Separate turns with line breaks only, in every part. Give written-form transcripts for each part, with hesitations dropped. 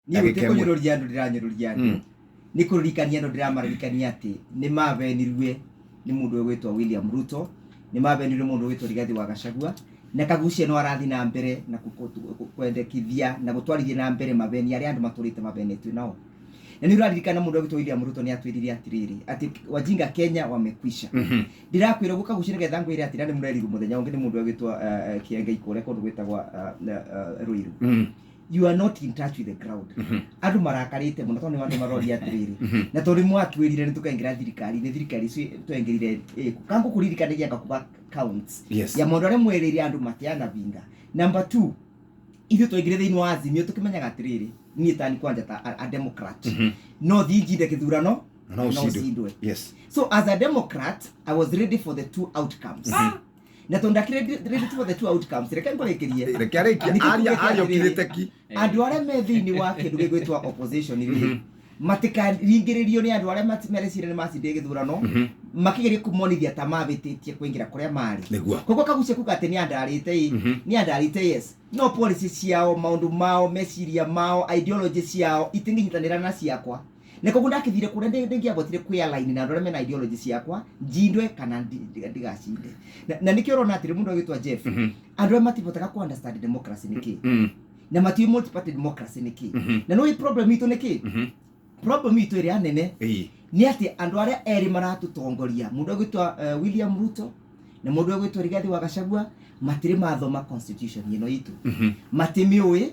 Niĩ
Ndagĩka ĩmwe.
gũtikũnyũrũria andũ ndĩranyũrũria andũ. Nĩ kũririkania andũ ndĩramaririkania atĩ nĩ mabenirwe nĩ mũndũ ũgwĩtwo William Ruto, nĩ mabenirwe nĩ mũndũ ũgwĩtwo Rigathi wa Gachagua, na Kaguchia no arathiĩ na mbere na kwendekithia na gũtwarithia na mbere mabeni arĩa andũ matũrĩte mabenetio nao. Na nĩ ũraririkana mũndũ ũgwĩtwo William Ruto nĩ atwĩrire atĩrĩrĩ, atĩ wajinga Kenya wamekwisha. Ndĩrakwĩra ũguo Kaguchia nĩgetha ngwĩre atĩ na nĩ mũrerirwo mũthenya ũngĩ nĩ mũndũ ũgwĩtwo Kĩengei kũrĩa kũndũ gwĩtagwo Ruiru. You are not in touch with the ground. Andũ marakarĩte mũno tondũ nĩ andũ maroria atĩrĩrĩ, na tondũ mwatwĩrire nĩ tũkaingĩra thirikari-inĩ, thirikari icio twaingĩrire ĩkũ? Kangũkũririkanagia ngakuba counts ya maũndũ arĩa mwerĩire andũ matianabinga. Number two, ithuĩ twaingĩrire thĩinĩ wa Azimio tũkĩmenyaga atĩrĩrĩ, niĩ tani kwanja ta a Democrat, no thiĩ njinde kĩthurano
na
no
ũcindwe.
Ũcindwe. So as a Democrat, I was ready for the two outcomes, na tondũ ndakĩrĩ ready for the two outcomes, reke ngũrĩkĩrie.
Reke arĩkie.
Nĩkĩo
aria
tugĩte
aria
atĩrĩrĩ,
ũkirĩte ki.
Andũ arĩa me thĩinĩ wa kĩndũ gĩgwĩtwo opposition rĩ, matikaringĩrĩrio nĩ andũ arĩa mareciria nĩ macindire gĩthurano, makĩgeria kũmonithia ta mabĩtĩtie kũingĩra kũrĩa marĩ. Koguo Kaguchia kuga atĩ nĩ andarĩte ĩ, nĩ andarĩte, yes, no policy ciao, maũndũ mao, meciria mao, ideology ciao itingĩnyitanĩra na ciakwa, na koguo ndakĩthire kũrĩa ndĩngĩabotire kwĩ align na andũ arĩa mena ideology ciakwa, njindwe kana ndigacinde. Na nĩkĩo ũrona atĩrĩ, mũndũ agĩtwa Jeff, andũ arĩa matibotaga ku understand democracy nĩ kĩ, na matiũĩ multi-party democracy nĩ kĩ. Na nĩũĩ problem itũ nĩ kĩ? Problem itũ ĩrĩa nene nĩ atĩ andũ arĩa erĩ maratũtongoria, mũndũ ũgwĩtwa William Ruto na mũndũ ũgwĩtwo Rigathi wa Gachagua, matirĩ mathoma constitution ĩno itũ, matimĩũĩ,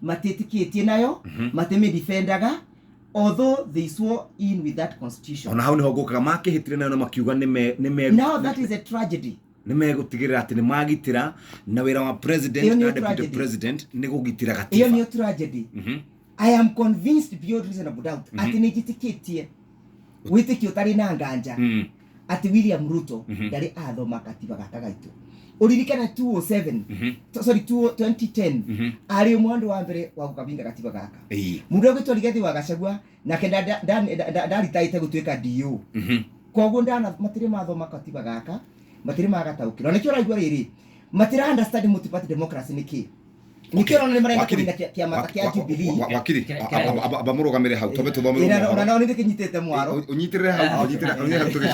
matiĩtĩkĩtie nayo, matimĩdefendaga, although they swore in with that constitution.
Ona hau niho ngũkaga makĩhĩtire nayo na makiuga nĩ
Now that is a tragedy.
Nĩ megũtigĩrĩra atĩ nĩ magitĩra, na wĩra wa president
Ĩyo nĩyo
na deputy
tragedy.
president nĩ kũgitĩra
Ĩyo
gatiba.
nĩyo tragedy. I am convinced beyond reasonable doubt atĩ nĩ njĩtĩkĩtie wĩtĩkio ũtarĩ na nganja atĩ William Ruto ndarĩ athoma katiba gaka gaitũ. Ũririkane 207, sorry, 2010, arĩ ũmwe andũ wa mbere wa gũkabinga gatiba gaka. Mũndũ ũgwĩtwo Rigathi wa Gachagua nake ndaritaĩte gũtuĩka DO. Koguo ndana matirĩ mathoma katiba gaka, matirĩ magataũkĩrwo. Na nĩkĩo ũraigua rĩrĩ, matira understand multi-party democracy nĩ kĩ. Nĩkĩo ũrona nĩ marenda
Wakiri,
kũnina kĩama ta kĩa Jubilee.
Wakiri, amba mũrũgamĩre hau twambe tũthome
Ĩna
mohoro.
Ona nao nĩ ndĩkĩnyitĩte mwaro.
Ũnyitĩrĩre hau, ũnyitĩrĩre hau tũgĩcoka.